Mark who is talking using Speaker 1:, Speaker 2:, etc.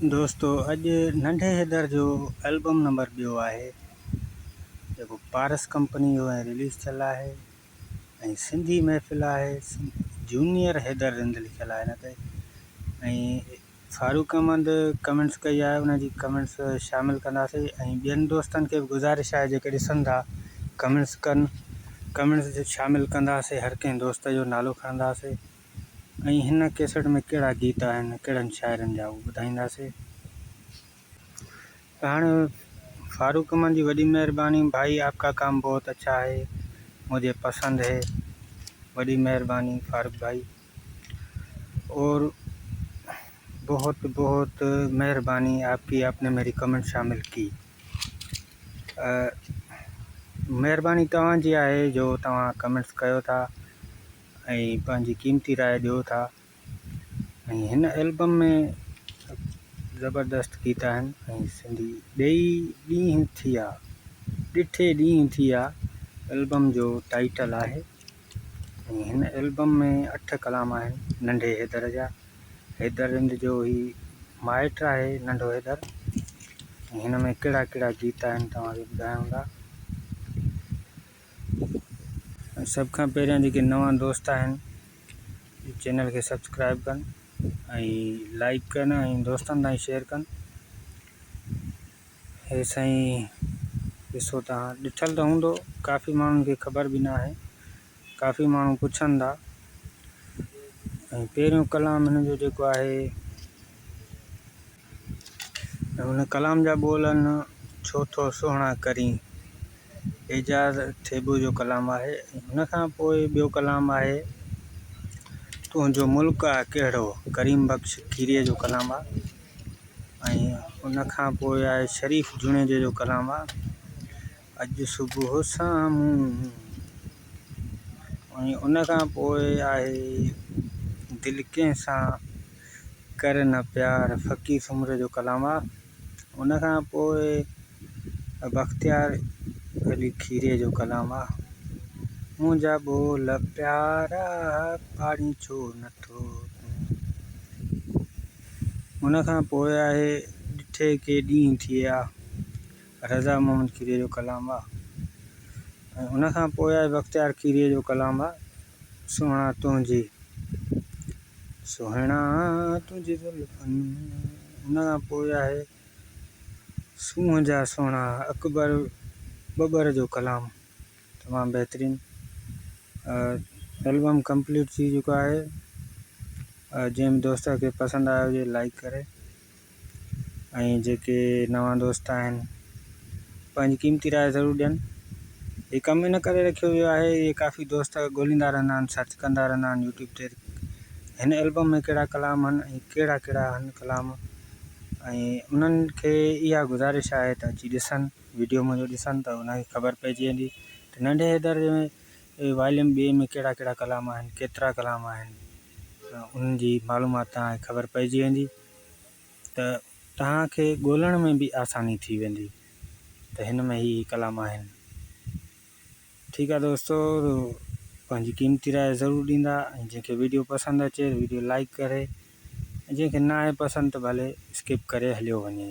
Speaker 1: دوستو اڄ ننڍي حيدر جو البم نمبر ٻيو آهي جيڪو پارس ڪمپني جو ۽ رليز ٿيل آهي ۽ سنڌي محفل آهي جونيئر حيدر رند لکيل آهي هن تي ۽ فاروق احمد ڪمينٽس ڪئي آهي ان جي ڪمينٽس شامل ڪنداسي ۽ ٻين دوستن کي به گذارش آهي جيڪي ڏسن ٿا ڪمينٽس ڪن ڪمينٽس شامل ڪنداسي هر ڪنهن دوست جو نالو کڻنداسي ۽ هن ڪيسٽ ۾ ڪهڙا گيت آهن ڪهڙن شاعرن جا اهو ٻڌائينداسي. ته هاڻي فاروق احمد جي وڏي مهرباني ڀائي آپ ڪا ڪام بهت اڇا هي مجهي پسند هي وڏي مهرباني فاروق ڀائي اور بهت بهت مهرباني آپ ڪي آپ ني ميري ڪمينٽ شامل ڪي مهرباني توهان جي آهي جو توهان ڪمينٽس ڪيو ٿا ۽ پنهنجي قيمتي راء ڏيو ٿا ۽ هن البم ۾ زبردست گيت آهن ۽ سنڌي ڏئي ڏينهن ٿيا ڏٺي ڏينهن ٿيا البم جو ٽائيٽل آهي ۽ هن البم ۾ اٺ ڪلام آهن ننڍي حيدر جا حيدر رند جو هي مائٽ آهي ننڍو حيدر ۽ هن ۾ ڪهڙا ڪهڙا گيت آهن توهان کي ٻڌايون ٿا. سڀ کان پهريان جيڪي نوان دوست آهن چينل کي سبسڪرائب ڪن ۽ لائڪ ڪن ۽ دوستن تائين شيئر ڪن هي سائين ڏسو تهان ڏٺل ته هوندو ڪافي ماڻهن کي خبر به نه آهي ڪافي ماڻهو پڇن ٿا ۽ پهريون ڪلام هن جو جيڪو آهي ۽ ان ڪلام جا ٻول آهن، ڇو ٿو سهڻا ڪرين. اعجاز ٿيٻو جو ڪلام آهي ۽ ان کان پوء ٻيو ڪلام آهي تنهنجو ملڪ آ ڪهڙو ڪريم بخش کيريء جو ڪلام آ ۽ ان کان پوء آهي شريف جوڻيجي جو ڪلام آ اڄ صبح سامهون ۽ ان کان پوء آهي دل ڪنهن سان ڪر نه پيار فقير سومري جو ڪلام آ. ان کان پوء بختيار علي کيري جو ڪلام آ. منهنجا ٻول پيارا پاڙين ڇو نه ٿو تون. ان کان پوء آهي ڏٺي ڪي ڏينهن ٿئي آ. رضا محمد کيري جو ڪلام آ. ۽ ان کان پوء آهي بختيار کيري جو ڪلام آ. سهڻا تنهنجي سهڻا تنهنجي زلفن ۾. ان کان پوء آهي سونهن جا سهڻا اڪبر ٻٻر جو ڪلام تمام بهترين البم ڪمپليٽ ٿي چڪو آهي جنهن به دوست کي پسند آيو هجي لائڪ ڪري ۽ جيڪي نوان دوست آهن پنهنجي قيمتي راء ضرور ڏين هي ڪم ان ڪري رکيو ويو آهي اهي ڪافي دوست ڳوليندا رهندا آهن سرچ ڪندا رهندا آهن يوٽيوب تي هن البم ۾ ڪهڙا ڪلام آهن ۽ ڪهڙا ڪهڙا آهن ڪلام ۽ انهن کي اها گذارش آهي ته اچي ڏسن ويڊيو منهنجو ڏسن ته انهن کي خبر پئجي ويندي ته ننڍي حيدر جي واليوم ٻئي ۾ ڪهڙا ڪهڙا ڪلام آهن ڪيترا ڪلام آهن انهن جي معلومات توهان کي خبر پئجي ويندي ته توهان کي ڳولڻ ۾ به آساني ٿي ويندي ته هن ۾ هي هي ڪلام آهن. ٺيڪ آهي دوستو پنهنجي قيمتي راء ضرور ڏيندا ۽ جنهن کي ويڊيو پسند اچي ته ويڊيو لائڪ ڪري ۽ جنهن کي ناهي پسند ته ڀلي اسڪپ ڪري هليو وڃي.